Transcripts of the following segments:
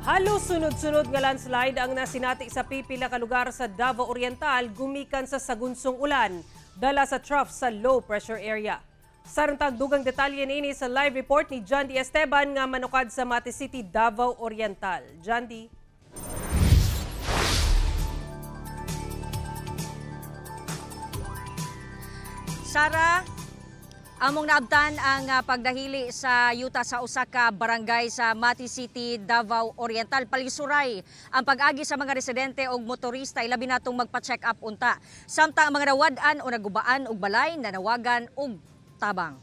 Halos sunod-sunod nga landslide ang nasinati sa pipila ka lugar sa Davao Oriental gumikan sa sagunsong ulan dala sa trough sa low pressure area. Sarang dugang detalye niini sa live report ni John D. Esteban nga manukad sa Mati City, Davao Oriental. John D. Sara, among naabtan ang pagdahili sa yuta sa usa ka barangay sa Mati City, Davao Oriental. Palisuray ang pag-agi sa mga residente og motorista, ilabi natong magpa-check up unta. Samtang ang mga nawad-an o nagubaan og balay nanawagan og tabang.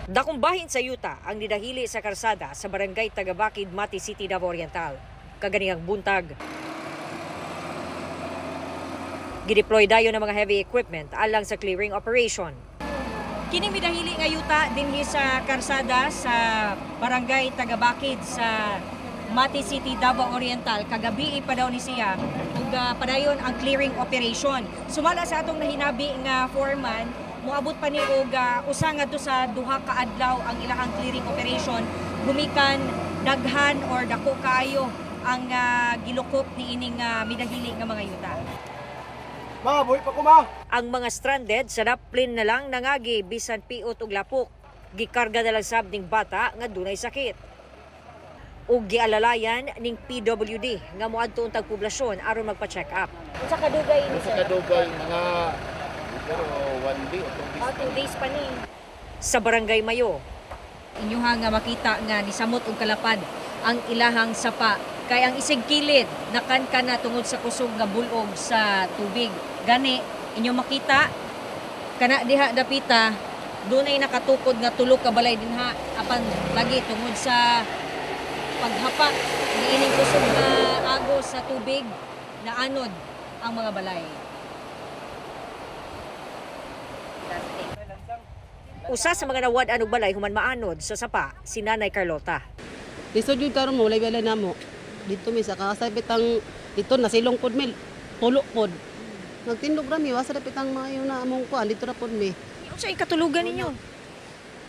Dakong bahin sa yuta ang nidahili sa karsada sa barangay Tagabakid, Mati City, Davao Oriental. Kaganihang buntag, gideploy dayon ng mga heavy equipment alang sa clearing operation. Kini midahili nga yuta dinhi sa karsada sa barangay Tagabakid sa Mati City, Davao Oriental. Kagabi pa daw ni siya ug padayon ang clearing operation. Sumala sa atong nahinabi nga foreman, moabot pa ni og usa ngadto sa 2 ka adlaw ang ilahang clearing operation gumikan daghan or dako kaayo ang gilukop niining midahili nga mga yuta. Ma, buhi pa ko, ma. Ang mga stranded sa daplin na lang nangagi bisan piot og lapok. Gikarga na lang sab ning bata nga dunay sakit. Ug gialalayan ning PWD nga moadto untag poblasyon aron magpa-check up. Unsa kadugay ni sir? Unsa kadugay mga siguro 1 day o 2 days. 2 days pa ni. Sa barangay Mayo, inyuha nga makita nga nisamot og kalapad ang ilahang sapa kay ang isig kilid nakanka na tungod sa kusog nga bulog sa tubig. Gani inyo makita kana diha dapita dunay nakatukod nga tulo ka balay dinha apan lagi tungod sa paghapak niining kusog nga agos sa tubig naanod ang mga balay. Usa sa mga nawad-an og balay human maanod sa sapa si Nanay Carlota. Lisod yun karon mo, walay balay namo. Dito mi sa kasabit ang dito nasilong pod mi, tulo pod. Nagtindog ra mi, wasa dapit ang maayo na among kuan dito ra pod mi. Unsa ikatulugan ninyo?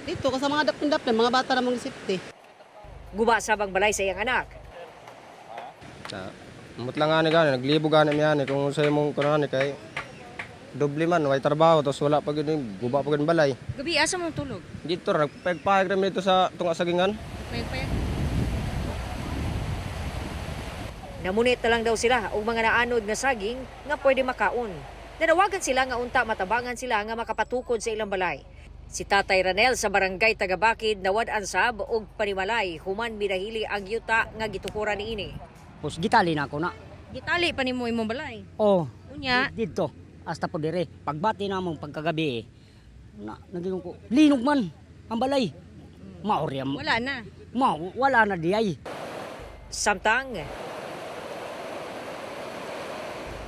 Dito ka sa mga dapin-dapin, mga bata ra mong safety. Guba sabang balay sa iyang anak. Umot lang ani gani, naglibo gani mi ani kung sa imong kuan kay doble man, way trabaho tapos wala pa gyud guba pa gyud balay. Gabi asa mo tulog? Dito ra nagpayag-payag ra mi dito sa tunga sagingan. Payag-payag. Namunit na lang daw sila og mga naanod nga saging nga pwede makaon. Nanawagan sila nga unta matabangan sila nga makapatukod sa ilang balay. Si Tatay Ranel sa barangay Tagabakid nawad-an sab og panimalay human midahili ang yuta nga gitukuran niini. Pus gitali na ako na. Gitali pa nimo imong balay? Oh. Unya didto hasta po dire. Pagbati na mong pagkagabi na naging ko linog man ang balay. Maoryam. Wala na. Ma wala na diay. Samtang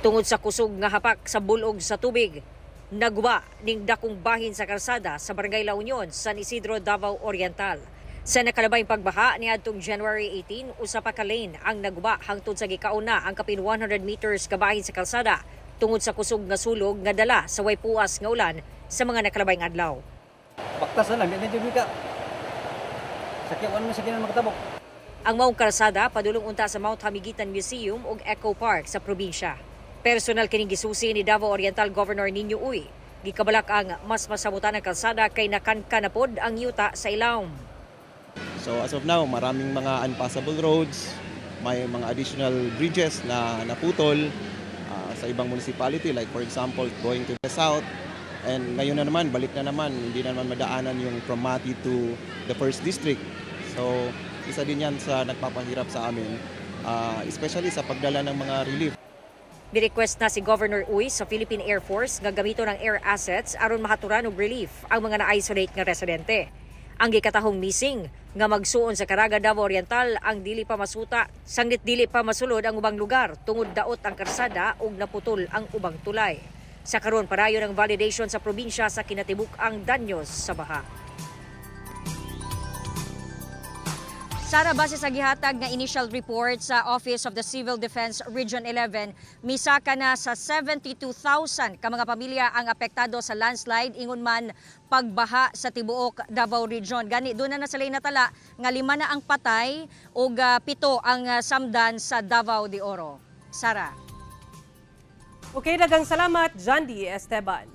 tungod sa kusog nga hapak sa bulog sa tubig, naguba ning dakong bahin sa karsada sa Barangay La Union, San Isidro, Davao Oriental. Sa nakalabayng pagbaha niadtong January 18, usa pa ka lane ang naguba hangtod sa gikauna ang kapin 100 meters kabahin sa kalsada tungod sa kusog nga sulog nga dala sa way puas nga ulan sa mga nakalabayng adlaw. Baktas na lang, di na ka. Sakyawan mo sa kinang makatabok. Ang maong kalsada padulong unta sa Mount Hamigitan Museum ug Eco Park sa probinsya. Personal kining gisusi ni Davao Oriental Governor Nino Uy. Gikabalak ang mas masamutan ang kalsada kay nakanka na pod ang yuta sa ilawom. So as of now, maraming mga unpassable roads, may mga additional bridges na naputol sa ibang municipality, like for example going to the south. And ngayon na naman, balik na naman, hindi na naman madaanan yung from Mati to the first district. So isa din yan sa nagpapahirap sa amin, especially sa pagdala ng mga relief. Ni-request na si Governor Uy sa Philippine Air Force nga gamiton ang air assets aron mahaturan og relief ang mga na-isolate nga residente. Ang gikatahong missing nga magsuon sa Caraga, Davao Oriental ang dili pa masuta, sanggit dili pa masulod ang ubang lugar tungod daot ang karsada ug naputol ang ubang tulay. Sa karon padayon ang validation sa probinsya sa kinatibuk ang danyos sa baha. Sara, base sa gihatag nga initial report sa Office of the Civil Defense Region 11, misaka na sa 72,000 ka mga pamilya ang apektado sa landslide ingon man pagbaha sa tibuok Davao Region. Gani duna na sila natala nga 5 na ang patay ug 7 ang samdan sa Davao de Oro. Sara. Okay, daghang salamat, Jandy Esteban.